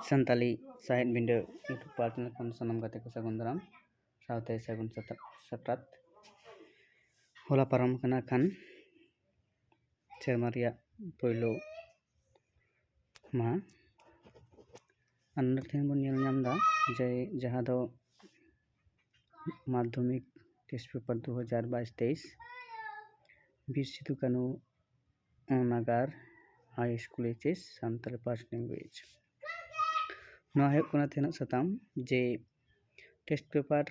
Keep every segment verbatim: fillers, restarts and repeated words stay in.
ᱥᱟᱱᱛᱟᱞᱤ ᱥᱟᱶᱦᱮᱫ ᱵᱤᱸᱰᱟᱹ YouTube ᱯᱟᱦᱴᱟ ᱠᱷᱚᱱ ᱥᱟᱱᱟᱢ ᱜᱟᱛᱮ ᱠᱚ ᱥᱟᱹᱜᱩᱱ ᱫᱟᱨᱟᱢ ᱥᱟᱶᱛᱮ ᱥᱟᱹᱜᱩᱱ ᱥᱟᱛᱟ-, ᱥᱟᱠᱨᱟᱛ᱾ ᱦᱚᱞᱟ ᱯᱟᱨᱚᱢ ᱠᱟᱱᱟ ᱠᱷᱟᱱ ᱥᱮᱨᱢᱟ ᱨᱮᱭᱟᱜ ᱯᱳᱭᱞᱳ ᱢᱟᱦᱟ᱾ ᱟᱨ ᱱᱚᱰᱮ ᱛᱮᱦᱮᱧ ᱵᱚᱱ ᱧᱮᱞ ᱧᱟᱢ ᱮᱫᱟ ᱡᱮ ᱡᱟᱦᱟᱸ ᱫᱚ ᱢᱟᱫᱽᱫᱷᱚᱢᱤᱠ ᱴᱮᱥᱴ ᱯᱮᱯᱟᱨ ᱫᱩ ᱦᱟᱡᱟᱨ ᱵᱟᱭᱤᱥ ᱛᱮᱭᱤᱥ, ᱵᱤᱨ Sidhu Kanhu Nagar high school H S Santali first language. ᱱᱚᱣᱟ ᱦᱩᱭᱩᱜ ᱠᱟᱱᱟ ᱛᱮᱦᱮᱧᱟᱜ ᱥᱟᱛᱟᱢ ᱡᱮ ᱴᱮᱥᱴ ᱯᱮᱯᱟᱨ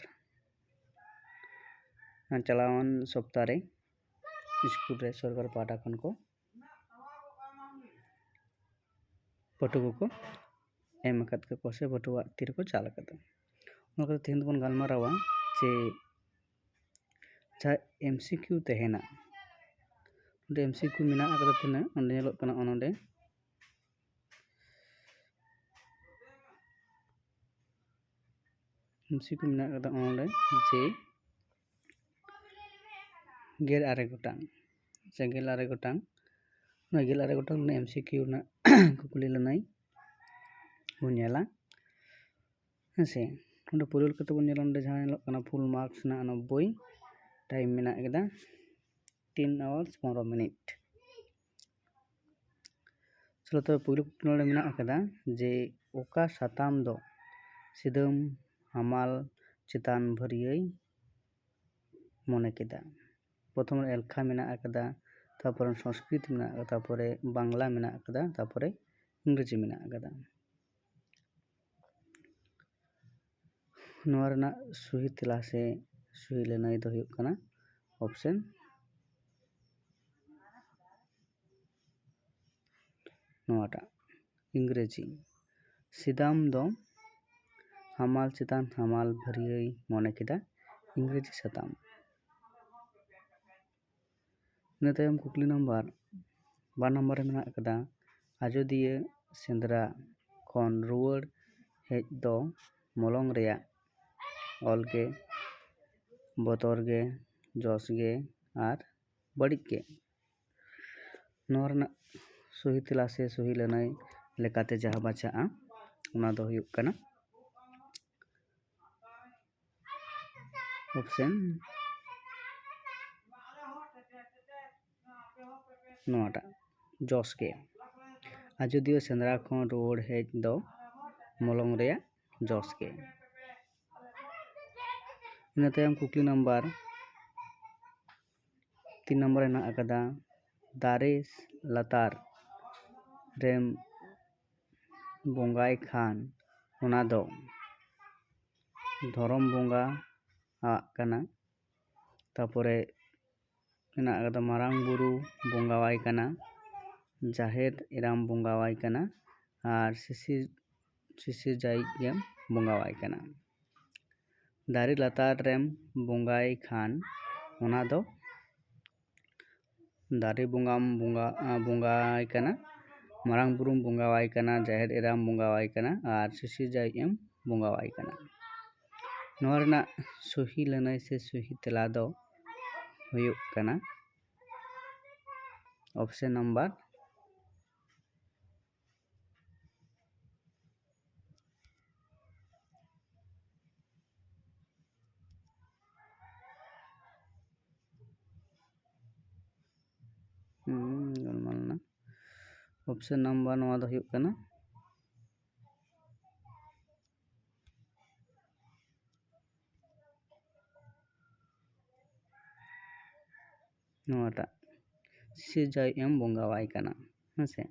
ᱪᱟᱞᱟᱣᱮᱱ ᱥᱚᱯᱛᱟ ᱨᱮ ᱥᱠᱩᱞ ᱨᱮ ᱥᱚᱨᱠᱟᱨ ᱯᱟᱦᱴᱟ ᱠᱷᱚᱱ ᱠᱚ ᱯᱟᱹᱴᱷᱩᱣᱟᱹ ᱠᱚ ᱮᱢ ᱟᱠᱟᱫ ᱠᱚᱣᱟ ᱥᱮ ᱯᱟᱹᱴᱷᱩᱣᱟᱹᱣᱟᱜ ᱛᱤ ᱨᱮᱠᱚ ᱪᱟᱞ ᱟᱠᱟᱫᱟ᱾ ᱚᱱᱟ ᱠᱷᱟᱹᱛᱤᱨ ᱛᱮᱦᱮᱧ ᱫᱚᱵᱚᱱ ᱜᱟᱞᱢᱟᱨᱟᱣᱟ ᱡᱮ ᱡᱟᱦᱟᱸ ᱮᱢ ᱥᱤ ᱠᱤᱭᱩ ᱛᱟᱦᱮᱱᱟ, ᱚᱸᱰᱮ ᱮᱢ ᱥᱤ ᱠᱤᱭᱩ ᱢᱮᱱᱟᱜ ᱟᱠᱟᱫᱟ ᱛᱤᱱᱟᱹᱜ, ᱚᱸᱰᱮ ᱧᱮᱞᱚᱜ ᱠᱟᱱᱟ ᱚᱱᱚᱸᱰᱮ ᱮᱢ ᱥᱤ ᱠᱤᱭᱩ ᱢᱮᱱᱟᱜ ᱟᱠᱟᱫᱟ ᱚᱱᱚᱸᱰᱮ ᱡᱮ ᱜᱮᱞ ᱟᱨᱮ ᱜᱚᱴᱟᱝ, ᱥᱮ ᱜᱮᱞ ᱟᱨᱮ ᱜᱚᱴᱟᱝ, ᱚᱱᱟ ᱜᱮᱞ ᱟᱨᱮ ᱜᱚᱴᱟᱝ ᱨᱮᱱᱟᱜ ᱮᱢ ᱥᱤ ᱠᱤᱭᱩ ᱨᱮᱱᱟᱜ ᱠᱩᱠᱞᱤ ᱞᱟᱹᱱᱟᱹᱭ ᱵᱚᱱ ᱧᱮᱞᱟ᱾ ᱦᱮᱸ ᱥᱮ, ᱚᱸᱰᱮ ᱯᱳᱭᱞᱳ ᱞᱮᱠᱟᱛᱮ ᱵᱚᱱ ᱧᱮᱞᱟ, ᱚᱸᱰᱮ ᱡᱟᱦᱟᱸ ᱧᱮᱞᱚᱜ ᱠᱟᱱᱟ ᱯᱷᱩᱞ ᱢᱟᱨᱠᱥ ᱨᱮᱱᱟᱜ ᱱᱚᱵᱵᱳᱭ, ᱴᱟᱭᱤᱢ ᱢᱮᱱᱟᱜ ᱠᱮᱫᱟ ᱛᱤᱱ ᱟᱣᱟᱨᱥ ᱯᱚᱱᱨᱚ ᱢᱤᱱᱤᱴ᱾ ᱪᱚᱞᱚ, ᱛᱚᱵᱮ ᱯᱳᱭᱞᱳ ᱠᱩᱠᱞᱤ ᱱᱚᱰᱮ ᱢᱮᱱᱟᱜ ᱟᱠᱟᱫᱟ ᱡᱮ ᱚᱠᱟ ᱥᱟᱛᱟᱢ ᱫᱚ ᱥᱤᱫᱟᱹᱢ ᱦᱟᱢᱟᱞ ᱪᱮᱛᱟᱱ ᱵᱷᱟᱹᱨᱭᱟᱹᱭ ᱢᱚᱱᱮ ᱠᱮᱫᱟ? ᱯᱨᱚᱛᱷᱚᱢ ᱨᱮ ᱮᱞᱠᱷᱟ ᱢᱮᱱᱟᱜ ᱟᱠᱟᱫᱟ, ᱛᱟᱨᱯᱚᱨᱮ ᱥᱚᱝᱥᱠᱨᱤᱛ ᱢᱮᱱᱟᱜ ᱟᱠᱟᱫᱟ, ᱛᱟᱨᱯᱚᱨᱮ ᱵᱟᱝᱞᱟ ᱢᱮᱱᱟᱜ ᱟᱠᱟᱫᱟ, ᱛᱟᱨᱯᱚᱨᱮ ᱤᱝᱨᱮᱡᱤ ᱢᱮᱱᱟᱜ ᱟᱠᱟᱫᱟ᱾ ᱱᱚᱣᱟ ᱨᱮᱱᱟᱜ ᱥᱚᱦᱤ ᱛᱮᱞᱟ ᱥᱮ ᱥᱚᱦᱤ ᱞᱟᱹᱱᱟᱹᱭ ᱫᱚ ᱦᱩᱭᱩᱜ ᱠᱟᱱᱟ ᱚᱯᱥᱮᱱ ᱱᱚᱣᱟᱴᱟᱜ, ᱤᱝᱨᱮᱡᱤ᱾ ᱥᱤᱫᱟᱢ ᱫᱚ ᱦᱟᱢᱟᱞ ᱪᱮᱛᱟᱱ ᱦᱟᱢᱟᱞ ᱵᱷᱟᱹᱨᱭᱟᱹᱭ ᱢᱚᱱᱮ ᱠᱮᱫᱟ, ᱤᱝᱨᱮᱡᱤ ᱥᱟᱛᱟᱢ᱾ ᱤᱱᱟᱹ ᱛᱟᱭᱚᱢ ᱠᱩᱠᱞᱤ ᱱᱟᱢᱵᱟᱨ ᱵᱟᱨ ᱱᱟᱢᱵᱟᱨ ᱨᱮ ᱢᱮᱱᱟᱜ ᱟᱠᱟᱫᱟ, ᱟᱡᱳᱫᱤᱭᱟᱹ ᱥᱮᱸᱫᱽᱨᱟ ᱠᱷᱚᱱ ᱨᱩᱣᱟᱹᱲ ᱦᱮᱡ ᱫᱚ ᱢᱚᱞᱚᱝ ᱨᱮᱭᱟᱜ ᱚᱞ ᱜᱮ, ᱵᱚᱛᱚᱨ ᱜᱮ, ᱡᱚᱥ ᱜᱮ ᱟᱨ ᱵᱟᱹᱲᱤᱡ ᱜᱮ᱾ ᱱᱚᱣᱟ ᱨᱮᱱᱟᱜ ᱥᱚᱦᱤ ᱛᱮᱞᱟ ᱥᱮ ᱥᱚᱦᱤ ᱞᱟᱹᱱᱟᱹᱭ ᱞᱮᱠᱟᱛᱮ ᱡᱟᱦᱟᱸ ᱵᱟᱪᱷᱟᱜᱼᱟ, ᱚᱱᱟ ᱫᱚ ᱦᱩᱭᱩᱜ ᱠᱟᱱᱟ ᱚᱯᱥᱮᱱ ᱱᱚᱣᱟᱴᱟᱜ, ᱡᱚᱥ ᱜᱮ᱾ ᱟᱡᱳᱫᱤᱭᱟᱹ ᱥᱮᱸᱫᱽᱨᱟ ᱠᱷᱚᱱ ᱨᱩᱣᱟᱹᱲ ᱦᱮᱡ ᱫᱚ ᱢᱚᱞᱚᱝ ᱨᱮᱭᱟᱜ ᱡᱚᱥ ᱜᱮ᱾ ᱤᱱᱟᱹ ᱛᱟᱭᱚᱢ ᱠᱩᱠᱞᱤ ᱱᱟᱢᱵᱟᱨ ᱛᱤᱱ ᱱᱟᱢᱵᱟᱨ ᱦᱮᱱᱟᱜ ᱟᱠᱟᱫᱟ, ᱫᱟᱨᱮ ᱞᱟᱛᱟᱨ ᱨᱮᱢ ᱵᱚᱸᱜᱟᱭ ᱠᱷᱟᱱ ᱚᱱᱟ ᱫᱚ ᱫᱷᱚᱨᱚᱢ ᱵᱚᱸᱜᱟ ᱟᱜ ᱠᱟᱱᱟ᱾ ᱛᱟᱯᱚᱨᱮ ᱢᱮᱱᱟᱜ ᱟᱠᱟᱫᱟ, ᱢᱟᱨᱟᱝ ᱵᱩᱨᱩ ᱵᱚᱸᱜᱟᱣᱟᱭ ᱠᱟᱱᱟ, ᱡᱟᱦᱮᱨ ᱮᱨᱟᱢ ᱵᱚᱸᱜᱟᱣᱟᱭ ᱠᱟᱱᱟ, ᱟᱨ ᱥᱤᱥᱤᱨ ᱥᱤᱥᱤᱨ ᱡᱟᱹᱣᱤᱡ ᱜᱮᱢ ᱵᱚᱸᱜᱟᱣᱟᱭ ᱠᱟᱱᱟ᱾ ᱫᱟᱨᱮ ᱞᱟᱛᱟᱨ ᱨᱮᱢ ᱵᱚᱸᱜᱟᱭ ᱠᱷᱟᱱ ᱚᱱᱟ ᱫᱚ ᱫᱟᱨᱮ ᱵᱚᱸᱜᱟᱢ ᱵᱚᱸᱜᱟ ᱵᱚᱸᱜᱟᱭ ᱠᱟᱱᱟ, ᱢᱟᱨᱟᱝ ᱵᱩᱨᱩᱢ ᱵᱚᱸᱜᱟᱣᱟᱭ ᱠᱟᱱᱟ, ᱡᱟᱦᱮᱨ ᱮᱨᱟᱢ ᱵᱚᱸᱜᱟᱣᱟᱭ ᱠᱟᱱᱟ, ᱟᱨ ᱥᱤᱥᱤᱨ ᱡᱟᱹᱣᱤᱡ ᱮᱢ ᱵᱚᱸᱜᱟᱣᱟᱭ ᱠᱟᱱᱟ᱾ ᱱᱚᱣᱟ ᱨᱮᱱᱟᱜ ᱥᱚᱦᱤ ᱞᱟᱹᱱᱟᱹᱭ ᱥᱮ ᱥᱚᱦᱤ ᱛᱮᱞᱟ ᱫᱚ ᱦᱩᱭᱩᱜ ᱠᱟᱱᱟ ᱚᱯᱥᱮᱱ ᱱᱟᱢᱵᱟᱨ ᱦᱩᱸ, ᱜᱟᱞᱢᱟᱨᱟᱣ ᱞᱮᱱᱟ᱾ ᱚᱯᱥᱮᱱ ᱱᱟᱢᱵᱟᱨ ᱱᱚᱣᱟ ᱫᱚ ᱦᱩᱭᱩᱜ ᱠᱟᱱᱟ ᱱᱚᱣᱟᱴᱟᱜ, ᱥᱤᱥᱤᱨ ᱡᱟᱹᱣᱤᱡ ᱮᱢ ᱵᱚᱸᱜᱟᱣᱟᱭ ᱠᱟᱱᱟ᱾ ᱦᱮᱸ ᱥᱮ?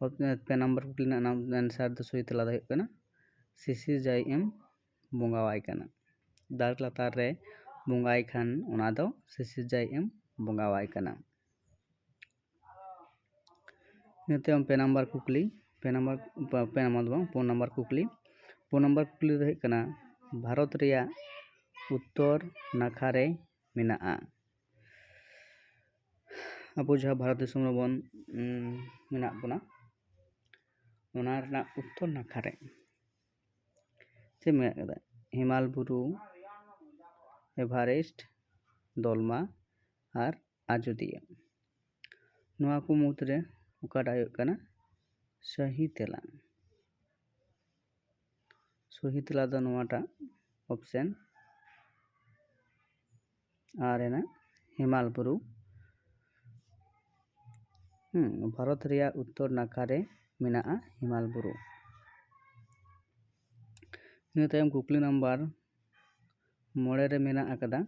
ᱚᱯ-, ᱯᱮ ᱱᱟᱢᱵᱟᱨ ᱠᱩᱠᱞᱤ ᱨᱮᱱᱟᱜ ᱱᱟᱢ-, answer ᱫᱚ, ᱥᱚᱦᱤ ᱛᱮᱞᱟ ᱫᱚ ᱦᱩᱭᱩᱜ ᱠᱟᱱᱟ ᱥᱤᱥᱤᱨ ᱡᱟᱹᱣᱤᱡ ᱮᱢ ᱵᱚᱸᱜᱟᱣᱟᱭ ᱠᱟᱱᱟ᱾ ᱫᱟᱨᱮ ᱞᱟᱛᱟᱨ ᱨᱮ ᱵᱚᱸᱜᱟᱭ ᱠᱷᱟᱱ ᱚᱱᱟ ᱫᱚ ᱥᱤᱥᱤᱨ ᱡᱟᱹᱣᱤᱡ ᱮᱢ ᱵᱚᱸᱜᱟᱣᱟᱭ ᱠᱟᱱᱟ᱾ ᱤᱱᱟᱹ ᱛᱟᱭᱚᱢ ᱯᱮ ᱱᱟᱢᱵᱟᱨ ᱠᱩᱠᱞᱤ, ᱯᱮ ᱱᱟᱢᱵᱟᱨ, ᱯᱮ ᱱᱟᱢᱵᱟᱨ ᱫᱚ ᱵᱟᱝ, ᱯᱩᱱ ᱱᱟᱢᱵᱟᱨ ᱠᱩᱠᱞᱤ᱾ ᱯᱩᱱ ᱱᱟᱢᱵᱟᱨ ᱠᱩᱠᱞᱤ ᱫᱚ ᱦᱩᱭᱩᱜ ᱠᱟᱱᱟ, ᱵᱷᱟᱨᱚᱛ ᱨᱮᱭᱟᱜ ᱩᱛᱛᱚᱨ ᱱᱟᱠᱷᱟ ᱨᱮ ᱢᱮᱱᱟᱜᱼᱟ᱾ ᱟᱵᱚ ᱡᱟᱦᱟᱸ ᱵᱷᱟᱨᱚᱛ ᱫᱤᱥᱚᱢ ᱨᱮᱵᱚᱱ, ᱩᱸ, ᱢᱮᱱᱟᱜ ᱵᱚᱱᱟ, ᱚᱱᱟ ᱨᱮᱱᱟᱜ ᱩᱛᱛᱚᱨ ᱱᱟᱠᱷᱟ ᱨᱮ ᱪᱮᱫ ᱢᱮᱱᱟᱜ ᱠᱟᱫᱟ? ᱦᱮᱢᱟᱞ ᱵᱩᱨᱩ, ᱮᱵᱷᱟᱨᱮᱥᱴ, ᱫᱚᱞᱢᱟ ᱟᱨ ᱟᱡᱳᱫᱤᱭᱟᱹ᱾ ᱱᱚᱣᱟ ᱠᱚ ᱢᱩᱫᱽᱨᱮ ᱚᱠᱟᱴᱟᱜ ᱦᱩᱭᱩᱜ ᱠᱟᱱᱟ ᱥᱟᱹᱦᱤ ᱛᱮᱞᱟ᱾ ᱥᱟᱹᱦᱤ ᱛᱮᱞᱟ ᱫᱚ ᱱᱚᱣᱟᱴᱟᱜ option ᱟᱨ ᱨᱮᱱᱟᱜ ᱦᱮᱢᱟᱞ ᱵᱩᱨᱩ᱾ ᱦᱩᱸ, ᱵᱷᱟᱨᱚᱛ ᱨᱮᱭᱟᱜ ᱩᱛᱛᱚᱨ ᱱᱟᱠᱷᱟ ᱨᱮ ᱢᱮᱱᱟᱜᱼᱟ ᱦᱮᱢᱟᱞ ᱵᱩᱨᱩ᱾ ᱤᱱᱟᱹ ᱛᱟᱭᱚᱢ ᱠᱩᱠᱞᱤ ᱱᱟᱢᱵᱟᱨ ᱢᱚᱬᱮ ᱨᱮ ᱢᱮᱱᱟᱜ ᱟᱠᱟᱫᱟ,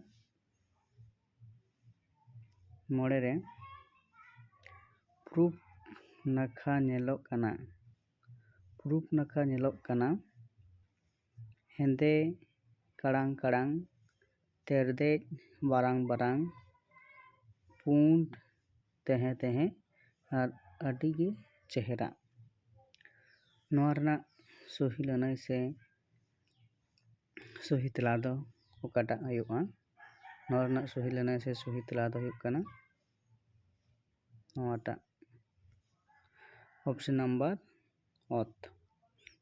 ᱢᱚᱬᱮ ᱨᱮ ᱯᱩᱨᱩᱵ ᱱᱟᱠᱷᱟ ᱧᱮᱞᱚᱜ ᱠᱟᱱᱟ, ᱯᱩᱨᱩᱵ ᱱᱟᱠᱷᱟ ᱧᱮᱞᱚᱜ ᱠᱟᱱᱟ ᱦᱮᱸᱫᱮ ᱠᱟᱲᱟᱝ ᱠᱟᱲᱟᱝ, ᱛᱮᱨᱫᱮᱡ ᱵᱟᱨᱟᱝ ᱵᱟᱨᱟᱝ, ᱯᱩᱸᱰ ᱛᱮᱦᱮᱸ ᱛᱮᱦᱮᱸ ᱟᱨ ᱟᱹᱰᱤ ᱜᱮ ᱪᱮᱦᱨᱟ᱾ ᱱᱚᱣᱟ ᱨᱮᱱᱟᱜ ᱥᱚᱦᱤ ᱞᱟᱹᱱᱟᱹᱭ ᱥᱮ ᱥᱚᱦᱤ ᱛᱮᱞᱟ ᱫᱚ ᱚᱠᱟᱴᱟᱜ ᱦᱩᱭᱩᱜᱼᱟ? ᱱᱚᱣᱟ ᱨᱮᱱᱟᱜ ᱥᱚᱦᱤ ᱞᱟᱹᱱᱟᱹᱭ ᱥᱮ ᱥᱚᱦᱤ ᱛᱮᱞᱟ ᱫᱚ ᱦᱩᱭᱩᱜ ᱠᱟᱱᱟ ᱱᱚᱣᱟᱴᱟᱜ, option number ᱚᱛ᱾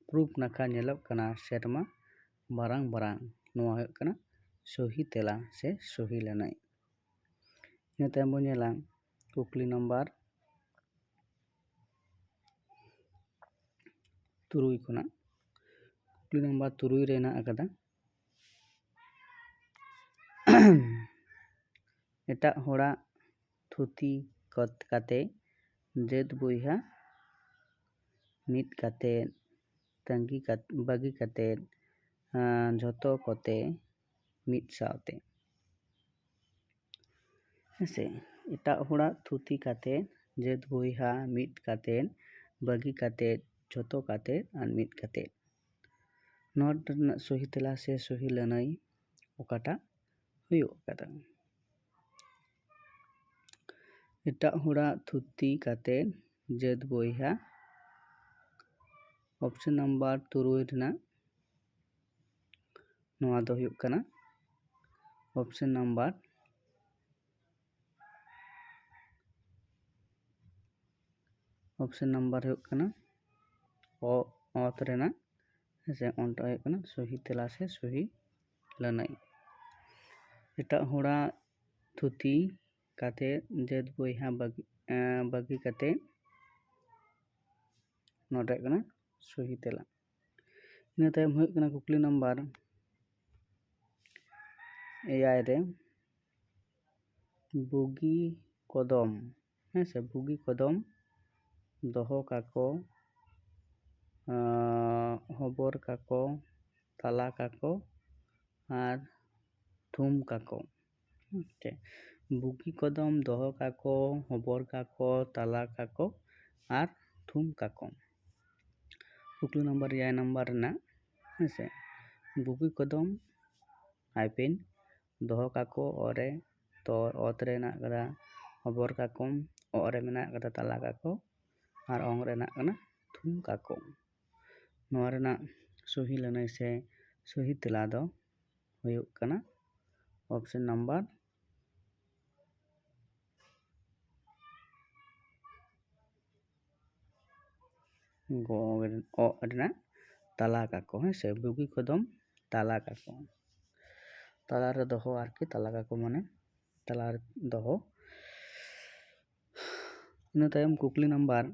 ᱯᱩᱨᱩᱵ ᱱᱟᱠᱷᱟ ᱧᱮᱞᱚᱜ ᱠᱟᱱᱟ ᱥᱮᱨᱢᱟ ᱵᱟᱨᱟᱝ ᱵᱟᱨᱟᱝ᱾ ᱱᱚᱣᱟ ᱦᱩᱭᱩᱜ ᱠᱟᱱᱟ ᱥᱚᱦᱤ ᱛᱮᱞᱟ ᱥᱮ ᱥᱚᱦᱤ ᱞᱟᱹᱱᱟᱹᱭ᱾ ᱤᱱᱟᱹ ᱛᱟᱭᱚᱢ ᱵᱚᱱ ᱧᱮᱞᱟ ᱠᱩᱠᱞᱤ ᱱᱟᱢᱵᱟᱨ ᱛᱩᱨᱩᱭ ᱠᱷᱚᱱᱟᱜ᱾ ᱠᱩᱠᱞᱤ ᱱᱟᱢᱵᱟᱨ ᱛᱩᱨᱩᱭ ᱨᱮ ᱦᱮᱱᱟᱜ ᱟᱠᱟᱫᱟ, ᱮᱴᱟᱜ ᱦᱚᱲᱟᱜ ᱛᱷᱩᱛᱤ ᱠᱚᱛ-, ᱠᱟᱛᱮ ᱡᱟᱹᱛ ᱵᱚᱭᱦᱟ ᱢᱤᱫ ᱠᱟᱛᱮ, ᱛᱟᱺᱜᱤ ᱠᱟᱛ-, ᱵᱟᱹᱜᱤ ᱠᱟᱛᱮ, ᱟᱸ, ᱡᱷᱚᱛᱚ ᱠᱚᱛᱮ ᱢᱤᱫ ᱥᱟᱶᱛᱮ᱾ ᱦᱮᱸᱥᱮ, ᱮᱴᱟᱜ ᱦᱚᱲᱟᱜ ᱛᱷᱩᱛᱤ ᱠᱟᱛᱮ, ᱡᱟᱹᱛ ᱵᱚᱭᱦᱟ ᱢᱤᱫ ᱠᱟᱛᱮ, ᱵᱟᱹᱜᱤ ᱠᱟᱛᱮ, ᱡᱷᱚᱛᱚ ᱠᱟᱛᱮ ᱟᱨ ᱢᱤᱫ ᱠᱟᱛᱮ᱾ ᱱᱚᱣᱟ ᱨᱮᱱᱟᱜ ᱥᱚᱦᱤ ᱛᱮᱞᱟ ᱥᱮ ᱥᱚᱦᱤ ᱞᱟᱹᱱᱟᱹᱭ ᱚᱠᱟᱴᱟᱜ ᱦᱩᱭᱩᱜ ᱠᱟᱱᱟ? ᱮᱴᱟᱜ ᱦᱚᱲᱟᱜ ᱛᱷᱩᱛᱤ ᱠᱟᱛᱮ ᱡᱟᱹᱛ ᱵᱚᱭᱦᱟ, option number ᱛᱩᱨᱩᱭ ᱨᱮᱱᱟᱜ ᱱᱚᱣᱟ ᱫᱚ ᱦᱩᱭᱩᱜ ᱠᱟᱱᱟ option number, option number ᱦᱩᱭᱩᱜ ᱠᱟᱱᱟ ᱚ-, ᱚᱛ ᱨᱮᱱᱟᱜ, ᱦᱮᱸᱥᱮ, ᱚᱱᱟᱴᱟᱜ ᱦᱩᱭᱩᱜ ᱠᱟᱱᱟ ᱥᱚᱦᱤ ᱛᱮᱞᱟ ᱥᱮ ᱥᱚᱦᱤ ᱞᱟᱹᱱᱟᱹᱭ᱾ ᱮᱴᱟᱜ ᱦᱚᱲᱟᱜ ᱛᱷᱩᱛᱤ ᱠᱟᱛᱮ ᱡᱟᱹᱛ ᱵᱚᱭᱦᱟ ᱵᱟᱹᱜᱤ, ᱮᱸ, ᱵᱟᱹᱜᱤ ᱠᱟᱛᱮ ᱱᱚᱣᱟᱴᱟᱜ ᱠᱟᱱᱟ ᱥᱚᱦᱤ ᱛᱮᱞᱟ᱾ ᱤᱱᱟᱹ ᱛᱟᱭᱚᱢ ᱦᱩᱭᱩᱜ ᱠᱟᱱᱟ ᱠᱩᱠᱞᱤ ᱱᱟᱢᱵᱟᱨ ᱮᱭᱟᱭ ᱨᱮ, ᱵᱩᱜᱤ ᱠᱚᱫᱚᱢ, ᱦᱮᱸ ᱥᱮ, ᱵᱩᱜᱤ ᱠᱚᱫᱚᱢ ᱫᱚᱦᱚ ᱠᱟᱠᱚ, ᱟᱸ, ᱦᱚᱵᱚᱨ ᱠᱟᱠᱚ, ᱛᱟᱞᱟ ᱠᱟᱠᱚ ᱟᱨ ᱛᱷᱩᱢ ᱠᱟᱠᱚ᱾ ᱦᱮᱸ ᱥᱮ, ᱵᱩᱜᱤ ᱠᱚᱫᱚᱢ ᱫᱚᱦᱚ ᱠᱟᱠᱚ, ᱦᱚᱵᱚᱨ ᱠᱟᱠᱚ, ᱛᱟᱞᱟ ᱠᱟᱠᱚ ᱟᱨ ᱛᱷᱩᱢ ᱠᱟᱠᱚ᱾ ᱠᱩᱠᱞᱤ ᱱᱟᱢᱵᱟᱨ ᱮᱭᱟᱭ ᱱᱟᱢᱵᱟᱨ ᱨᱮᱱᱟᱜ, ᱦᱮᱸ ᱥᱮ, ᱵᱩᱜᱤ ᱠᱚᱫᱚᱢ hyphen ᱫᱚᱦᱚ ᱠᱟᱠᱚ ᱚ ᱨᱮ, ᱛᱚ ᱚᱛ ᱨᱮ ᱢᱮᱱᱟᱜ ᱠᱟᱫᱟ ᱦᱚᱵᱚᱨ ᱠᱟᱠᱚᱢ, ᱚᱜ ᱨᱮ ᱢᱮᱱᱟᱜ ᱠᱟᱫᱟ ᱛᱟᱞᱟ ᱠᱟᱠᱚ ᱟᱨ ᱚᱝ ᱨᱮ ᱢᱮᱱᱟᱜ ᱠᱟᱱᱟ ᱛᱷᱩᱢ ᱠᱟᱠᱚ᱾ ᱱᱚᱣᱟ ᱨᱮᱱᱟᱜ ᱥᱚᱦᱤ ᱞᱟᱹᱱᱟᱹᱭ ᱥᱮ ᱥᱚᱦᱤ ᱛᱮᱞᱟ ᱫᱚ ᱦᱩᱭᱩᱜ ᱠᱟᱱᱟ option number ᱜᱚ, ᱚ ᱨᱮᱱᱟᱜ ᱛᱟᱞᱟ ᱠᱟᱠᱚ, ᱦᱮᱸ ᱥᱮ, ᱵᱩᱜᱤ ᱠᱚᱫᱚᱢ ᱛᱟᱞᱟ ᱠᱟᱠᱚ, ᱛᱟᱞᱟ ᱨᱮ ᱫᱚᱦᱚ ᱟᱨᱠᱤ, ᱛᱟᱞᱟ ᱠᱟᱠᱚ ᱢᱟᱱᱮ ᱛᱟᱞᱟ ᱨᱮ ᱫᱚᱦᱚ᱾ ᱤᱱᱟᱹ ᱛᱟᱭᱚᱢ ᱠᱩᱠᱞᱤ ᱱᱟᱢᱵᱟᱨ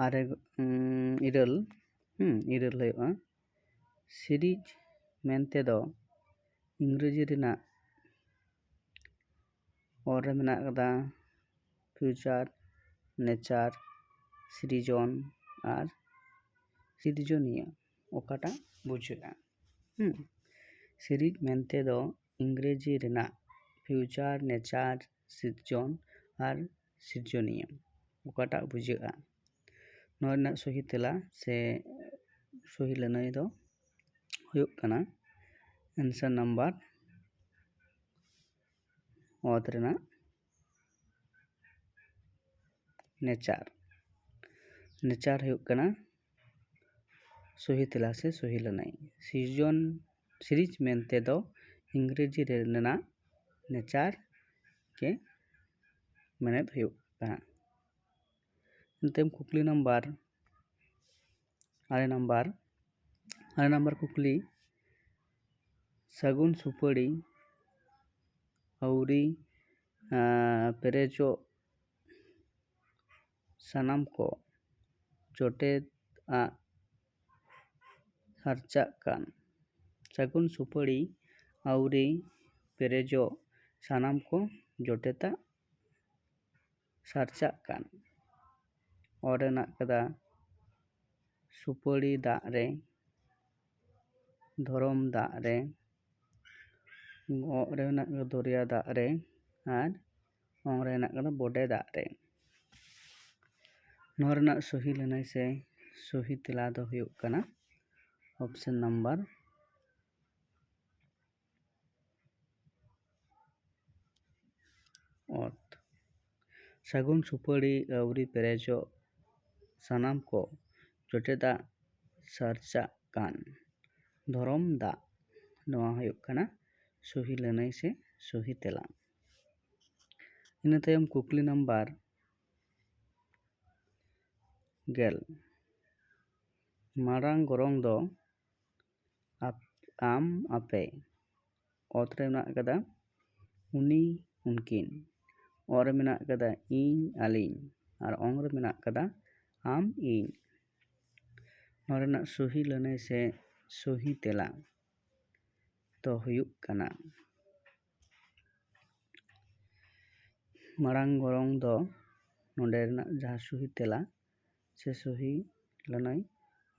ᱟᱨᱮ, ᱩᱸ, ᱤᱨᱟᱹᱞ, ᱦᱩᱸ, ᱤᱨᱟᱹᱞ ᱦᱩᱭᱩᱜᱼᱟ, ᱥᱤᱨᱤᱡᱽ ᱢᱮᱱᱛᱮ ᱫᱚ ᱤᱝᱨᱮᱡᱤ ᱨᱮᱱᱟᱜ ᱚ ᱨᱮ ᱢᱮᱱᱟᱜ ᱠᱟᱫᱟ future, nature, ᱥᱤᱨᱡᱚᱱ ᱟᱨ ᱥᱤᱨᱡᱚᱱᱤᱭᱟᱹ, ᱚᱠᱟᱴᱟᱜ ᱵᱩᱡᱷᱟᱹᱜᱼᱟ? ᱦᱩᱸ, ᱥᱤᱨᱤᱡᱽ ᱢᱮᱱᱛᱮ ᱫᱚ ᱤᱝᱨᱮᱡᱤ ᱨᱮᱱᱟᱜ future, nature, ᱥᱤᱨᱡᱚᱱ ᱟᱨ ᱥᱤᱨᱡᱚᱱᱤᱭᱟᱹ, ᱚᱠᱟᱴᱟᱜ ᱵᱩᱡᱷᱟᱹᱜᱼᱟ? ᱱᱚᱣᱟ ᱨᱮᱱᱟᱜ ᱥᱚᱦᱤ ᱛᱮᱞᱟ ᱥᱮ ᱥᱚᱦᱤ ᱞᱟᱹᱱᱟᱹᱭ ᱫᱚ ᱦᱩᱭᱩᱜ ᱠᱟᱱᱟ answer number ᱚᱛ ᱨᱮᱱᱟᱜ nature᱾ Nature ᱦᱩᱭᱩᱜ ᱠᱟᱱᱟ ᱥᱚᱦᱤ ᱛᱮᱞᱟ ᱥᱮ ᱥᱚᱦᱤ ᱞᱟᱹᱱᱟᱹᱭ᱾ ᱥᱤᱨᱡᱚᱱ, ᱥᱤᱨᱤᱡᱽ ᱢᱮᱱᱛᱮ ᱫᱚ ᱤᱝᱨᱮᱡᱤ ᱨᱮᱱᱟᱜ nature ᱜᱮ ᱢᱮᱱᱮᱫ ᱦᱩᱭᱩᱜ ᱠᱟᱱᱟ᱾ ᱮᱱᱛᱮᱢ ᱠᱩᱠᱞᱤ ᱱᱟᱢᱵᱟᱨ ᱟᱨᱮ ᱱᱟᱢᱵᱟᱨ, ᱟᱨᱮ ᱱᱟᱢᱵᱟᱨ ᱠᱩᱠᱞᱤ, ᱥᱟᱹᱜᱩᱱ ᱥᱩᱯᱟᱹᱲᱤ ᱟᱹᱣᱨᱤ, ᱟᱸ, ᱯᱮᱨᱮᱡᱚᱜ ᱥᱟᱱᱟᱢ ᱠᱚ ᱡᱚᱴᱮᱫ ᱟᱜ ᱥᱟᱨᱪᱟᱜ ᱠᱟᱱ᱾ ᱥᱟᱹᱜᱩᱱ ᱥᱩᱯᱟᱹᱲᱤ ᱟᱹᱣᱨᱤ ᱯᱮᱨᱮᱡᱚᱜ, ᱥᱟᱱᱟᱢ ᱠᱚ ᱡᱚᱴᱮᱫᱟᱜ ᱥᱟᱨᱪᱟᱜ ᱠᱟᱱ᱾ ᱚᱞ ᱨᱮᱱᱟᱜ ᱠᱟᱫᱟ ᱥᱩᱯᱟᱹᱲᱤ ᱫᱟᱜ ᱨᱮ, ᱫᱷᱚᱨᱚᱢ ᱫᱟᱜ ᱨᱮ, ᱚᱜ ᱨᱮ ᱢᱮᱱᱟᱜ ᱠᱟᱫᱟ ᱫᱚᱨᱭᱟ ᱫᱟᱜ ᱨᱮ, ᱟᱨ ᱚᱝ ᱨᱮ ᱢᱮᱱᱟᱜ ᱠᱟᱫᱟ ᱵᱚᱰᱮ ᱫᱟᱜ ᱨᱮ᱾ ᱱᱚᱣᱟ ᱨᱮᱱᱟᱜ ᱥᱚᱦᱤ ᱞᱟᱹᱱᱟᱹᱭ ᱥᱮ ᱥᱚᱦᱤ ᱛᱮᱞᱟ ᱫᱚ ᱦᱩᱭᱩᱜ ᱠᱟᱱᱟ option number ᱚᱛ᱾ ᱥᱟᱹᱜᱩᱱ ᱥᱩᱯᱟᱹᱲᱤ ᱟᱹᱣᱨᱤ ᱯᱮᱨᱮᱡᱚᱜ, ᱥᱟᱱᱟᱢ ᱠᱚ ᱡᱚᱴᱮᱫᱟᱜ ᱥᱟᱨᱪᱟᱜ ᱠᱟᱱ᱾ ᱫᱷᱚᱨᱚᱢ ᱫᱟᱜ, ᱱᱚᱣᱟ ᱦᱩᱭᱩᱜ ᱠᱟᱱᱟ ᱥᱚᱦᱤ ᱞᱟᱹᱱᱟᱹᱭ ᱥᱮ ᱥᱚᱦᱤ ᱛᱮᱞᱟ᱾ ᱤᱱᱟᱹ ᱛᱟᱭᱚᱢ ᱠᱩᱠᱞᱤ ᱱᱟᱢᱵᱟᱨ ᱜᱮᱞ᱾ ᱢᱟᱨᱟᱝ ᱜᱚᱨᱚᱝ ᱫᱚ ᱟᱯ-, ᱟᱢ, ᱟᱯᱮ᱾ ᱚᱛ ᱨᱮ ᱢᱮᱱᱟᱜ ᱠᱟᱫᱟ ᱩᱱᱤ, ᱩᱱᱠᱤᱱ᱾ ᱚ ᱨᱮ ᱢᱮᱱᱟᱜ ᱠᱟᱫᱟ ᱤᱧ, ᱟᱹᱞᱤᱧ᱾ ᱟᱨ ᱚᱝ ᱨᱮ ᱢᱮᱱᱟᱜ ᱠᱟᱫᱟ ᱟᱢ, ᱤᱧ᱾ ᱱᱚᱣᱟ ᱨᱮᱱᱟᱜ ᱥᱚᱦᱤ ᱞᱟᱹᱱᱟᱹᱭ ᱥᱮ ᱥᱚᱦᱤ ᱛᱮᱞᱟ ᱫᱚ ᱦᱩᱭᱩᱜ ᱠᱟᱱᱟ, ᱢᱟᱲᱟᱝ ᱜᱚᱨᱚᱝ ᱫᱚ ᱱᱚᱰᱮ ᱨᱮᱱᱟᱜ ᱡᱟᱦᱟᱸ ᱥᱚᱦᱤ ᱛᱮᱞᱟ ᱥᱮ ᱥᱚᱦᱤ ᱞᱟᱹᱱᱟᱹᱭ,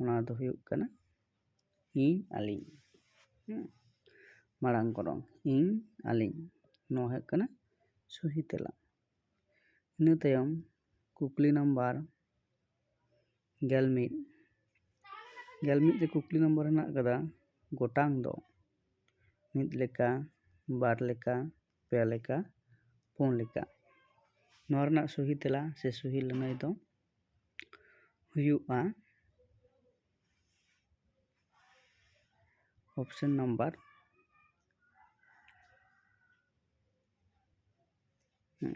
ᱚᱱᱟ ᱫᱚ ᱦᱩᱭᱩᱜ ᱠᱟᱱᱟ ᱤᱧ, ᱟᱹᱞᱤᱧ᱾ ᱦᱮᱸ? ᱢᱟᱲᱟᱝ ᱜᱚᱨᱚᱝ, ᱤᱧ, ᱟᱹᱞᱤᱧ, ᱱᱚᱣᱟ ᱦᱩᱭᱩᱜ ᱠᱟᱱᱟ ᱥᱚᱦᱤ ᱛᱮᱞᱟ᱾ ᱤᱱᱟᱹ ᱛᱟᱭᱚᱢ ᱠᱩᱠᱞᱤ ᱱᱟᱢᱵᱟᱨ ᱜᱮᱞ ᱢᱤᱫ᱾ ᱜᱮᱞ ᱢᱤᱫ ᱨᱮ ᱠᱩᱠᱞᱤ ᱱᱟᱢᱵᱟᱨ ᱦᱮᱱᱟᱜ ᱟᱠᱟᱫᱟ, ᱜᱚᱴᱟᱝ ᱫᱚ ᱢᱤᱫ ᱞᱮᱠᱟ, ᱵᱟᱨ ᱞᱮᱠᱟ, ᱯᱮ ᱞᱮᱠᱟ, ᱯᱩᱱ ᱞᱮᱠᱟ᱾ ᱱᱚᱣᱟ ᱨᱮᱱᱟᱜ ᱥᱚᱦᱤ ᱛᱮᱞᱟ ᱥᱮ ᱥᱚᱦᱤ ᱞᱟᱹᱱᱟᱹᱭ ᱫᱚ ᱦᱩᱭᱩᱜᱼᱟ option number ᱦᱩᱸ,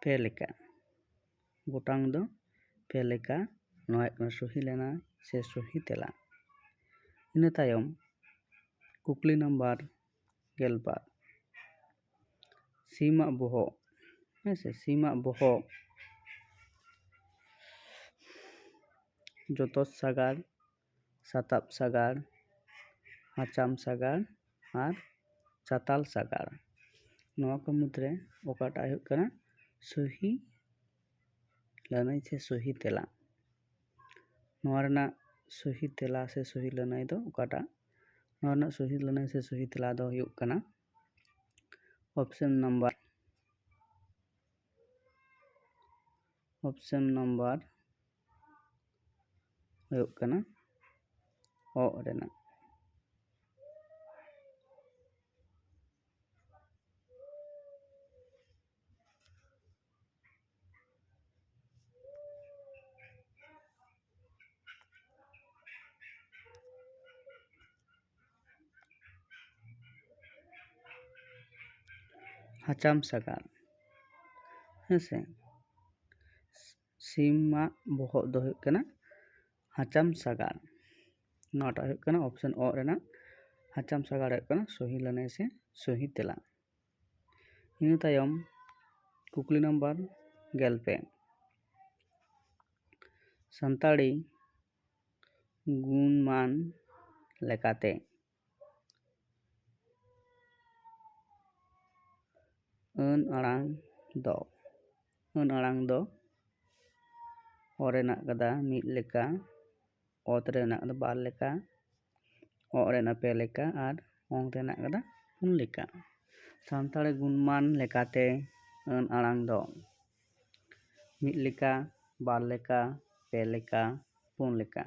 ᱯᱮ ᱞᱮᱠᱟ᱾ ᱜᱚᱴᱟᱝ ᱫᱚ ᱯᱮ ᱞᱮᱠᱟ᱾ ᱱᱚᱣᱟ ᱦᱩᱭᱩᱜ ᱠᱟᱱᱟ ᱥᱚᱦᱤ ᱞᱟᱹᱱᱟᱹᱭ ᱥᱮ ᱥᱚᱦᱤ ᱛᱮᱞᱟ᱾ ᱤᱱᱟᱹ ᱛᱟᱭᱚᱢ ᱠᱩᱠᱞᱤ ᱱᱟᱢᱵᱟᱨ ᱜᱮᱞ ᱵᱟᱨ᱾ ᱥᱤᱢᱟᱜ ᱵᱚᱦᱚᱜ ᱦᱮᱸ ᱥᱮ, ᱥᱤᱢᱟᱜ ᱵᱚᱦᱚᱜ, ᱡᱚᱛᱚᱥ ᱥᱟᱜᱟᱲ, ᱥᱟᱛᱟᱵ ᱥᱟᱜᱟᱲ, ᱦᱟᱪᱟᱢ ᱥᱟᱜᱟᱲ ᱟᱨ ᱪᱟᱛᱟᱞ ᱥᱟᱜᱟᱲ᱾ ᱱᱚᱣᱟ ᱠᱚ ᱢᱩᱫᱽᱨᱮ ᱚᱠᱟᱴᱟᱜ ᱦᱩᱭᱩᱜ ᱠᱟᱱᱟ ᱥᱚᱦᱤ ᱞᱟᱹᱱᱟᱹᱭ ᱥᱮ ᱥᱚᱦᱤ ᱛᱮᱞᱟ? ᱱᱚᱣᱟ ᱨᱮᱱᱟᱜ ᱥᱚᱦᱤ ᱛᱮᱞᱟ ᱥᱮ ᱥᱚᱦᱤ ᱞᱟᱹᱱᱟᱹᱭ ᱫᱚ ᱚᱠᱟᱴᱟᱜ? ᱱᱚᱣᱟ ᱨᱮᱱᱟᱜ ᱥᱚᱦᱤ ᱞᱟᱹᱱᱟᱹᱭ ᱥᱮ ᱥᱚᱦᱤ ᱛᱮᱞᱟ ᱫᱚ ᱦᱩᱭᱩᱜ ᱠᱟᱱᱟ option number, option number ᱦᱩᱭᱩᱜ ᱠᱟᱱᱟ ᱚᱜ ᱨᱮᱱᱟᱜ᱾ ᱦᱟᱪᱟᱢ ᱥᱟᱜᱟᱲ᱾ ᱦᱮᱸ ᱥᱮ, ᱥᱤᱢᱟᱜ ᱵᱚᱦᱚᱜ ᱫᱚ ᱦᱩᱭᱩᱜ ᱠᱟᱱᱟ ᱦᱟᱪᱟᱢ ᱥᱟᱜᱟᱲ᱾ ᱱᱚᱣᱟᱴᱟᱜ ᱦᱩᱭᱩᱜ ᱠᱟᱱᱟ option ᱚ ᱨᱮᱱᱟᱜ ᱦᱟᱪᱟᱢ ᱥᱟᱜᱟᱲ ᱦᱩᱭᱩᱜ ᱠᱟᱱᱟ ᱥᱚᱦᱤ ᱞᱟᱹᱱᱟᱹᱭ ᱥᱮ ᱥᱚᱦᱤ ᱛᱮᱞᱟ᱾ ᱤᱱᱟᱹ ᱛᱟᱭᱚᱢ ᱠᱩᱠᱞᱤ ᱱᱟᱢᱵᱟᱨ ᱜᱮᱞ ᱯᱮ, ᱥᱟᱱᱛᱟᱲᱤ ᱜᱩᱱᱢᱟᱱ ᱞᱮᱠᱟᱛᱮ ᱟᱹᱱ ᱟᱲᱟᱝ ᱫᱚ, ᱟᱹᱱ ᱟᱲᱟᱝ ᱫᱚ ᱚ ᱨᱮ ᱦᱮᱱᱟᱜ ᱠᱟᱫᱟ ᱢᱤᱫ ᱞᱮᱠᱟ, ᱚᱛ ᱨᱮ ᱦᱮᱱᱟᱜ ᱠᱟᱫᱟ ᱵᱟᱨ ᱞᱮᱠᱟ, ᱚᱜ ᱨᱮ ᱦᱮᱱᱟᱜ ᱯᱮ ᱞᱮᱠᱟ ᱟᱨ ᱚᱝ ᱨᱮ ᱦᱮᱱᱟᱜ ᱠᱟᱫᱟ ᱯᱩᱱ ᱞᱮᱠᱟ᱾ ᱥᱟᱱᱛᱟᱲᱤ ᱜᱩᱱᱢᱟᱱ ᱞᱮᱠᱟᱛᱮ ᱟᱹᱱ ᱟᱲᱟᱝ ᱫᱚ ᱢᱤᱫ ᱞᱮᱠᱟ, ᱵᱟᱨ ᱞᱮᱠᱟ, ᱯᱮ ᱞᱮᱠᱟ, ᱯᱩᱱ ᱞᱮᱠᱟ᱾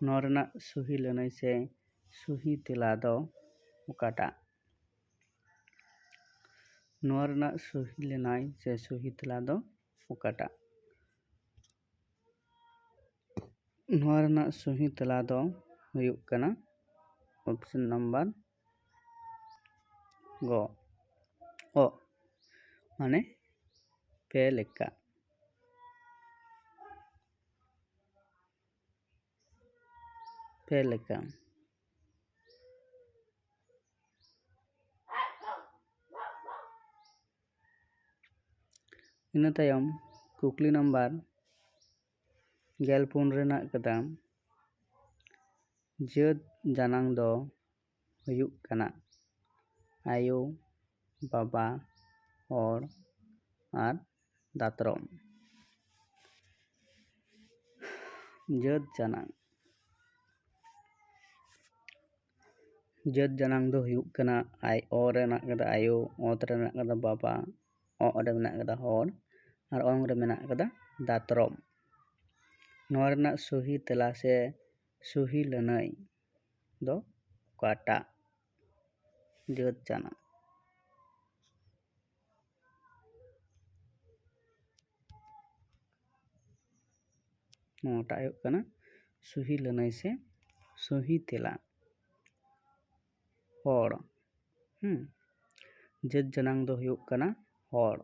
ᱱᱚᱣᱟ ᱨᱮᱱᱟᱜ ᱥᱚᱦᱤ ᱞᱟᱹᱱᱟᱹᱭ ᱥᱮ ᱥᱚᱦᱤ ᱛᱮᱞᱟ ᱫᱚ ᱚᱠᱟᱴᱟᱜ? ᱱᱚᱣᱟ ᱨᱮᱱᱟᱜ ᱥᱚᱦᱤ ᱞᱟᱹᱱᱟᱹᱭ ᱥᱮ ᱥᱚᱦᱤ ᱛᱮᱞᱟ ᱫᱚ ᱚᱠᱟᱴᱟᱜ? ᱱᱚᱣᱟ ᱨᱮᱱᱟᱜ ᱥᱚᱦᱤ ᱛᱮᱞᱟ ᱫᱚ ᱦᱩᱭᱩᱜ ᱠᱟᱱᱟ option number ᱜᱚ, ᱚ, ᱢᱟᱱᱮ ᱯᱮ ᱞᱮᱠᱟ, ᱯᱮ ᱞᱮᱠᱟ᱾ ᱤᱱᱟᱹ ᱛᱟᱭᱚᱢ ᱠᱩᱠᱞᱤ ᱱᱟᱢᱵᱟᱨ ᱜᱮᱞ ᱯᱩᱱ ᱨᱮᱱᱟᱜ ᱠᱟᱫᱟ, ᱡᱟᱹᱛ ᱡᱟᱱᱟᱝ ᱫᱚ ᱦᱩᱭᱩᱜ ᱠᱟᱱᱟ ᱟᱭᱳ, ᱵᱟᱵᱟ, ᱦᱚᱲ ᱟᱨ ᱫᱟᱛᱨᱚᱢ᱾ ᱡᱟᱹᱛ ᱡᱟᱱᱟᱝ, ᱡᱟᱹᱛ ᱡᱟᱱᱟᱝ ᱫᱚ ᱦᱩᱭᱩᱜ ᱠᱟᱱᱟ ᱟᱭ, ᱚ ᱨᱮ ᱢᱮᱱᱟᱜ ᱠᱟᱫᱟ ᱟᱭᱳ, ᱚᱛ ᱨᱮ ᱢᱮᱱᱟᱜ ᱠᱟᱫᱟ ᱵᱟᱵᱟ, ᱚᱜ ᱨᱮ ᱢᱮᱱᱟᱜ ᱠᱟᱫᱟ ᱦᱚᱲ ᱟᱨ ᱚᱝ ᱨᱮ ᱢᱮᱱᱟᱜ ᱠᱟᱫᱟ ᱫᱟᱛᱨᱚᱢ᱾ ᱱᱚᱣᱟ ᱨᱮᱱᱟᱜ ᱥᱚᱦᱤ ᱛᱮᱞᱟ ᱥᱮ ᱥᱚᱦᱤ ᱞᱟᱹᱱᱟᱹᱭ ᱫᱚ ᱚᱠᱟᱴᱟᱜ? ᱡᱟᱹᱛ ᱡᱟᱱᱟᱝ᱾ ᱱᱚᱣᱟᱴᱟᱜ ᱦᱩᱭᱩᱜ ᱠᱟᱱᱟ ᱥᱚᱦᱤ ᱞᱟᱹᱱᱟᱹᱭ ᱥᱮ ᱥᱚᱦᱤ ᱛᱮᱞᱟ᱾ ᱦᱚᱲ᱾ ᱦᱩᱸ᱾ ᱡᱟᱹᱛ ᱡᱟᱱᱟᱝ ᱫᱚ ᱦᱩᱭᱩᱜ ᱠᱟᱱᱟ ᱦᱚᱲ᱾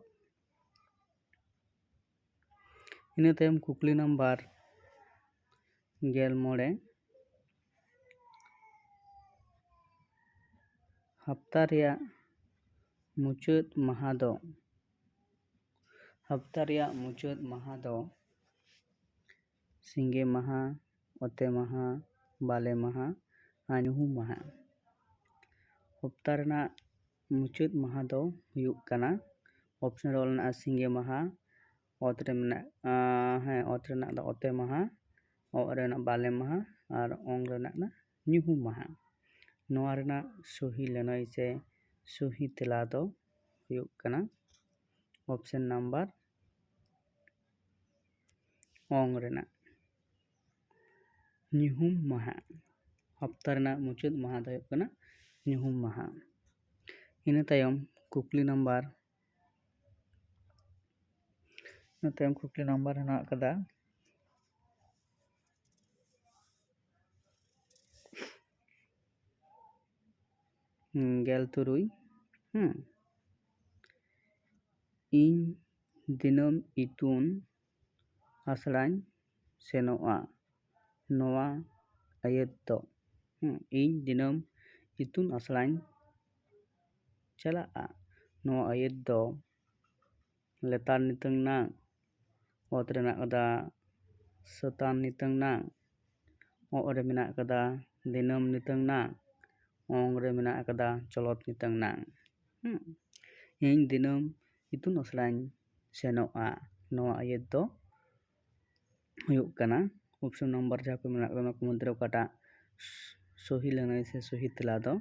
ᱤᱱᱟᱹ ᱛᱟᱭᱚᱢ ᱠᱩᱠᱞᱤ ᱱᱟᱢᱵᱟᱨ ᱜᱮᱞ ᱢᱚᱬᱮ, ᱦᱟᱯᱛᱟ ᱨᱮᱭᱟᱜ ᱢᱩᱪᱟᱹᱫ ᱢᱟᱦᱟ ᱫᱚ, ᱦᱟᱯᱛᱟ ᱨᱮᱭᱟᱜ ᱢᱩᱪᱟᱹᱫ ᱢᱟᱦᱟ ᱫᱚ ᱥᱤᱸᱜᱮ ᱢᱟᱦᱟ, ᱚᱛᱮ ᱢᱟᱦᱟ, ᱵᱟᱞᱮ ᱢᱟᱦᱟ ᱟᱨ ᱧᱩᱦᱩᱢ ᱢᱟᱦᱟ᱾ ᱦᱟᱯᱛᱟ ᱨᱮᱱᱟᱜ ᱢᱩᱪᱟᱹᱫ ᱢᱟᱦᱟ ᱫᱚ ᱦᱩᱭᱩᱜ ᱠᱟᱱᱟ, ᱚᱯᱥᱚᱱ ᱨᱮ ᱚᱞ ᱢᱮᱱᱟᱜᱼᱟ ᱥᱤᱸᱜᱮ ᱢᱟᱦᱟ, ᱚᱛ ᱨᱮ ᱢᱮᱱᱟᱜ, ᱟᱸ, ᱦᱮᱸ, ᱚᱛ ᱨᱮᱱᱟᱜ ᱫᱚ ᱚᱛᱮ ᱢᱟᱦᱟ, ᱚᱜ ᱨᱮᱱᱟᱜ ᱵᱟᱞᱮ ᱢᱟᱦᱟ ᱟᱨ ᱚᱝ ᱨᱮᱱᱟᱜ ᱫᱚ ᱧᱩᱦᱩᱢ ᱢᱟᱦᱟ᱾ ᱱᱚᱣᱟ ᱨᱮᱱᱟᱜ ᱥᱚᱦᱤ ᱞᱟᱹᱱᱟᱹᱭ ᱥᱮ ᱥᱚᱦᱤ ᱛᱮᱞᱟ ᱫᱚ ᱦᱩᱭᱩᱜ ᱠᱟᱱᱟ ᱚᱯᱥᱮᱱ ᱱᱟᱢᱵᱟᱨ ᱚᱝ ᱨᱮᱱᱟᱜ ᱧᱩᱦᱩᱢ ᱢᱟᱦᱟ᱾ ᱦᱟᱯᱛᱟ ᱨᱮᱱᱟᱜ ᱢᱩᱪᱟᱹᱫ ᱢᱟᱦᱟ ᱫᱚ ᱦᱩᱭᱩᱜ ᱠᱟᱱᱟ ᱧᱩᱦᱩᱢ ᱢᱟᱦᱟ᱾ ᱤᱱᱟᱹ ᱛᱟᱭᱚᱢ ᱠᱩᱠᱞᱤ ᱱᱟᱢᱵᱟᱨ, ᱤᱱᱟᱹ ᱛᱟᱭᱚᱢ ᱠᱩᱠᱞᱤ ᱱᱟᱢᱵᱟᱨ ᱦᱮᱱᱟᱜ ᱟᱠᱟᱫᱟ, ᱦᱩᱸ, ᱜᱮᱞ ᱛᱩᱨᱩᱭ᱾ ᱦᱩᱸ᱾ ᱤᱧ ᱫᱤᱱᱟᱹᱢ ᱤᱛᱩᱱ ᱟᱥᱲᱟᱧ ᱥᱮᱱᱚᱜᱼᱟ᱾ ᱱᱚᱣᱟ ᱟᱹᱭᱟᱹᱛ ᱫᱚ, ᱦᱩᱸ, ᱤᱧ ᱫᱤᱱᱟᱹᱢ ᱤᱛᱩᱱ ᱟᱥᱲᱟᱧ ᱪᱟᱞᱟᱜᱼᱟ᱾ ᱱᱚᱣᱟ ᱟᱹᱭᱟᱹᱛ ᱫᱚ ᱞᱮᱛᱟᱲ ᱱᱤᱛᱟᱹᱝ ᱱᱟᱝ, ᱚᱛ ᱨᱮ ᱢᱮᱱᱟᱜ ᱠᱟᱫᱟ ᱥᱟᱹᱛᱟᱱ ᱱᱤᱛᱟᱹᱝ ᱱᱟᱝ, ᱚᱜ ᱨᱮ ᱢᱮᱱᱟᱜ ᱠᱟᱫᱟ ᱫᱤᱱᱟᱹᱢ ᱱᱤᱛᱟᱹᱝ ᱱᱟᱝ, ᱚᱝ ᱨᱮ ᱢᱮᱱᱟᱜ ᱠᱟᱫᱟ ᱪᱚᱞᱚᱛ ᱱᱤᱛᱟᱹᱝ ᱱᱟᱝ᱾ ᱦᱩᱸ᱾ ᱤᱧ ᱫᱤᱱᱟᱹᱢ ᱤᱛᱩᱱ ᱟᱥᱲᱟᱧ ᱥᱮᱱᱚᱜᱼᱟ᱾ ᱱᱚᱣᱟ ᱟᱹᱭᱟᱹᱛ ᱫᱚ ᱦᱩᱭᱩᱜ ᱠᱟᱱᱟ option number ᱡᱟᱦᱟᱸ ᱠᱚ ᱢᱮᱱᱟᱜ ᱠᱟᱫᱟ, ᱚᱱᱟ ᱠᱚ ᱢᱚᱫᱽᱫᱷᱮ ᱨᱮ ᱚᱠᱟᱴᱟᱜ ᱥᱚᱦᱤ ᱞᱟᱹᱱᱟᱹᱭ ᱥᱮ ᱥᱚᱦᱤ ᱛᱮᱞᱟ ᱫᱚ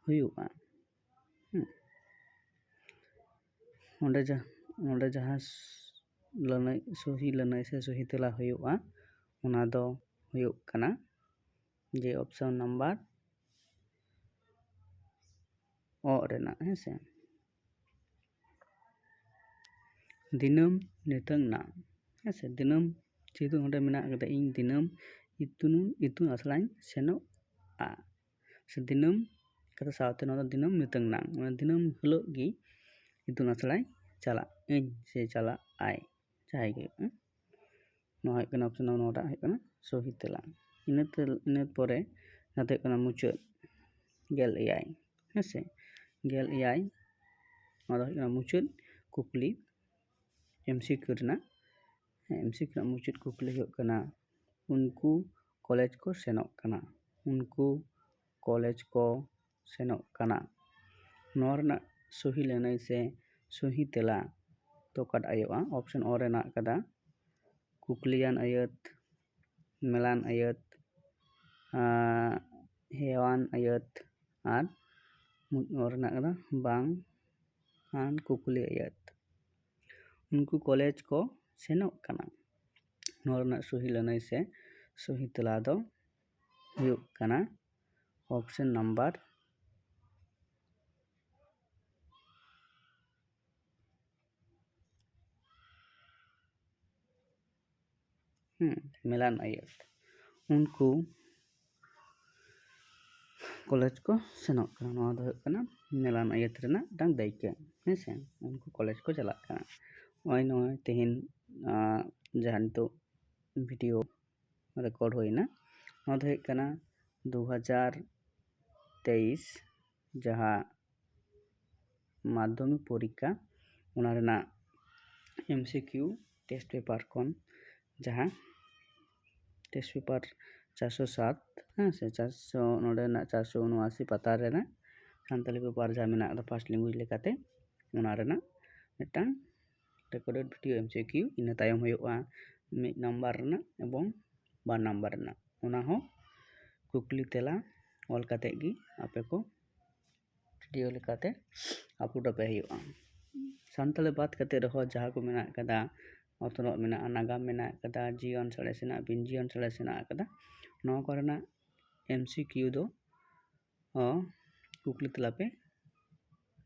ᱦᱩᱭᱩᱜᱼᱟ᱾ ᱦᱩᱸ᱾ ᱚᱸᱰᱮ ᱡᱟ-, ᱚᱸᱰᱮ ᱡᱟᱦᱟᱸ ᱥ-, ᱞᱟᱹᱱᱟᱹᱭ, ᱥᱚᱦᱤ ᱞᱟᱹᱱᱟᱹᱭ ᱥᱮ ᱥᱚᱦᱤ ᱛᱮᱞᱟ ᱦᱩᱭᱩᱜᱼᱟ, ᱚᱱᱟ ᱫᱚ ᱦᱩᱭᱩᱜ ᱠᱟᱱᱟ ᱡᱮ option number ᱚᱜ ᱨᱮᱱᱟᱜ, ᱦᱮᱸ ᱥᱮ᱾ ᱫᱤᱱᱟᱹᱢ ᱱᱤᱛᱟᱹᱝ ᱱᱟᱝ, ᱦᱮᱸ ᱥᱮ, ᱫᱤᱱᱟᱹᱢ, ᱡᱮᱦᱮᱛᱩ ᱚᱸᱰᱮ ᱢᱮᱱᱟᱜ ᱠᱟᱫᱟ, ᱤᱧ ᱫᱤᱱᱟᱹᱢ ᱤᱛᱩᱱ, ᱤᱛᱩᱱ ᱟᱥᱲᱟᱧ ᱥᱮᱱᱚᱜᱼᱟ, ᱥᱮ ᱫᱤᱱᱟᱹᱢ ᱠᱟᱛᱷᱟ ᱥᱟᱶᱛᱮ ᱱᱚᱣᱟ ᱫᱚ ᱫᱤᱱᱟᱹᱢ ᱱᱤᱛᱟᱹᱝ ᱱᱟᱝ, ᱢᱟᱱᱮ ᱫᱤᱱᱟᱹᱢ ᱦᱤᱞᱳᱜ ᱜᱮ ᱤᱛᱩᱱ ᱟᱥᱲᱟᱭ ᱪᱟᱞᱟᱜ ᱟᱹᱧ ᱥᱮ ᱪᱟᱞᱟᱜ ᱟᱭ, ᱡᱟᱦᱟᱸᱭ ᱜᱮ ᱦᱩᱭᱩᱜ ᱠᱟᱱᱟ᱾ ᱱᱚᱣᱟ ᱦᱩᱭᱩᱜ ᱠᱟᱱᱟ option, ᱱᱚᱣᱟᱴᱟᱜ ᱦᱩᱭᱩᱜ ᱠᱟᱱᱟ ᱥᱚᱦᱤ ᱛᱮᱞᱟ᱾ ᱤᱱᱟᱹ ᱛᱮ-, ᱤᱱᱟᱹ ᱯᱚᱨᱮ ᱡᱟᱦᱟᱸ ᱫᱚ ᱦᱩᱭᱩᱜ ᱠᱟᱱᱟ ᱢᱩᱪᱟᱹᱫ ᱜᱮᱞ ᱮᱭᱟᱭ, ᱦᱮᱸ ᱥᱮ, ᱜᱮᱞ ᱮᱭᱟᱭ, ᱱᱚᱣᱟ ᱫᱚ ᱦᱩᱭᱩᱜ ᱠᱟᱱᱟ ᱢᱩᱪᱟᱹᱫ ᱠᱩᱠᱞᱤ, M C Q ᱨᱮᱱᱟᱜ᱾ ᱦᱮᱸ, M C Q ᱨᱮᱱᱟᱜ ᱢᱩᱪᱟᱹᱫ ᱠᱩᱠᱞᱤ ᱦᱩᱭᱩᱜ ᱠᱟᱱᱟ, ᱩᱱᱠᱩ ᱠᱚᱞᱮᱡᱽ ᱠᱚ ᱥᱮᱱᱚᱜ ᱠᱟᱱᱟ, ᱩᱱᱠᱩ ᱠᱚᱞᱮᱡᱽ ᱠᱚ ᱥᱮᱱᱚᱜ ᱠᱟᱱᱟ᱾ ᱱᱚᱣᱟ ᱨᱮᱱᱟᱜ ᱥᱚᱦᱤ ᱞᱟᱹᱱᱟᱹᱭ ᱥᱮ ᱥᱚᱦᱤ ᱛᱮᱞᱟ ᱫᱚ ᱚᱠᱟᱴᱟᱜ ᱦᱩᱭᱩᱜᱼᱟ? option ᱚ ᱨᱮ ᱢᱮᱱᱟᱜ ᱠᱟᱫᱟ ᱠᱩᱠᱞᱤᱭᱟᱱ ᱟᱹᱭᱟᱹᱛ, ᱢᱮᱞᱟᱱ ᱟᱹᱭᱟᱹᱛ, ᱟᱸ, ᱦᱮᱣᱟᱱ ᱟᱹᱭᱟᱹᱛ ᱟᱨ ᱢᱩ-, ᱚ ᱨᱮ ᱢᱮᱱᱟᱜ ᱠᱟᱫᱟ ᱵᱟᱝ ᱟᱱ ᱠᱩᱠᱞᱤ ᱟᱹᱭᱟᱹᱛ᱾ ᱩᱱᱠᱩ ᱠᱚᱞᱮᱡᱽ ᱠᱚ ᱥᱮᱱᱚᱜ ᱠᱟᱱᱟ᱾ ᱱᱚᱣᱟ ᱨᱮᱱᱟᱜ ᱥᱚᱦᱤ ᱞᱟᱹᱱᱟᱹᱭ ᱥᱮ ᱥᱚᱦᱤ ᱛᱮᱞᱟ ᱫᱚ ᱦᱩᱭᱩᱜ ᱠᱟᱱᱟ option number ᱦᱩᱸ, ᱢᱮᱞᱟᱱ ᱟᱹᱭᱟᱹᱛ᱾ ᱩᱱᱠᱩ ᱠᱚᱞᱮᱡᱽ ᱠᱚ ᱥᱮᱱᱚᱜ ᱠᱟᱱᱟ᱾ ᱱᱚᱣᱟ ᱫᱚ ᱦᱩᱭᱩᱜ ᱠᱟᱱᱟ ᱢᱮᱞᱟᱱ ᱟᱹᱭᱟᱹᱛ ᱨᱮᱱᱟᱜ ᱢᱤᱫᱴᱟᱝ ᱫᱟᱹᱭᱠᱟᱹ, ᱦᱮᱸ ᱥᱮ? ᱩᱱᱠᱩ ᱠᱚᱞᱮᱡᱽ ᱠᱚ ᱪᱟᱞᱟᱜ ᱠᱟᱱᱟ᱾ ᱱᱚᱜᱼᱚᱭ, ᱱᱚᱜᱼᱚᱭ ᱛᱮᱦᱮᱧ, ᱟᱸ, ᱡᱟᱦᱟᱸ ᱱᱤᱛᱚᱜ video record ᱦᱩᱭᱱᱟ, ᱱᱚᱣᱟ ᱫᱚ ᱦᱩᱭᱩᱜ ᱠᱟᱱᱟ ᱫᱩ ᱦᱟᱡᱟᱨ ᱛᱮᱭᱤᱥ ᱡᱟᱦᱟᱸ ᱢᱟᱫᱽᱫᱷᱚᱢᱤᱠ ᱯᱚᱨᱤᱠᱠᱷᱟ ᱚᱱᱟ ᱨᱮᱱᱟᱜ M C Q test paper ᱠᱷᱚᱱ, ᱡᱟᱦᱟᱸ test paper ᱪᱟᱨᱥᱚ ᱥᱟᱛ, ᱦᱮᱸ ᱥᱮ, ᱪᱟᱨᱥᱚ, ᱱᱚᱰᱮᱱᱟᱜ ᱪᱟᱨᱥᱚ ᱩᱱᱚᱟᱥᱤ ᱯᱟᱛᱟ ᱨᱮᱱᱟᱜ ᱥᱟᱱᱛᱟᱞᱤ paper ᱡᱟᱦᱟᱸ ᱢᱮᱱᱟᱜ ᱟᱠᱟᱫᱟ first language ᱞᱮᱠᱟᱛᱮ, ᱚᱱᱟ ᱨᱮᱱᱟᱜ ᱢᱤᱫᱴᱟᱝ recorded video M C Q, ᱤᱱᱟᱹ ᱛᱟᱭᱚᱢ ᱦᱩᱭᱩᱜᱼᱟ ᱢᱤᱫ ᱱᱟᱢᱵᱟᱨ ᱨᱮᱱᱟᱜ ᱮᱵᱚᱝ ᱵᱟᱨ ᱱᱟᱢᱵᱟᱨ ᱨᱮᱱᱟᱜ, ᱚᱱᱟ ᱦᱚᱸ ᱠᱩᱠᱞᱤ ᱛᱮᱞᱟ ᱚᱞ ᱠᱟᱛᱮ ᱜᱮ ᱟᱯᱮ ᱠᱚ video ᱞᱮᱠᱟᱛᱮ upload ᱟᱯᱮ ᱦᱩᱭᱩᱜᱼᱟ᱾ ᱥᱟᱱᱛᱟᱲᱤ ᱵᱟᱫ ᱠᱟᱛᱮ ᱨᱮᱦᱚᱸ ᱡᱟᱦᱟᱸ ᱠᱚ ᱢᱮᱱᱟᱜ ᱟᱠᱟᱫᱟ, ᱚᱛᱱᱚᱜ ᱢᱮᱱᱟᱜᱼᱟ, ᱱᱟᱜᱟᱢ ᱢᱮᱱᱟᱜ ᱟᱠᱟᱫᱟ, ᱡᱤᱭᱚᱱ ᱥᱟᱬᱮᱥ ᱨᱮᱱᱟᱜ, ᱵᱤᱱ ᱡᱤᱭᱚᱱ ᱥᱟᱬᱮᱥ ᱢᱮᱱᱟᱜ ᱟᱠᱟᱫᱟ, ᱱᱚᱣᱟ ᱠᱚᱨᱮᱱᱟᱜ M C Q ᱫᱚ ᱚ, ᱠᱩᱠᱞᱤ ᱛᱮᱞᱟ ᱯᱮ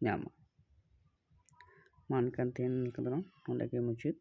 ᱧᱟᱢᱟ᱾ ᱢᱟ ᱮᱱᱠᱷᱟᱱ ᱛᱮᱦᱮᱧ ᱞᱮᱠᱟ ᱫᱚ ᱱᱚᱰᱮ ᱜᱮ ᱢᱩᱪᱟᱹᱫ᱾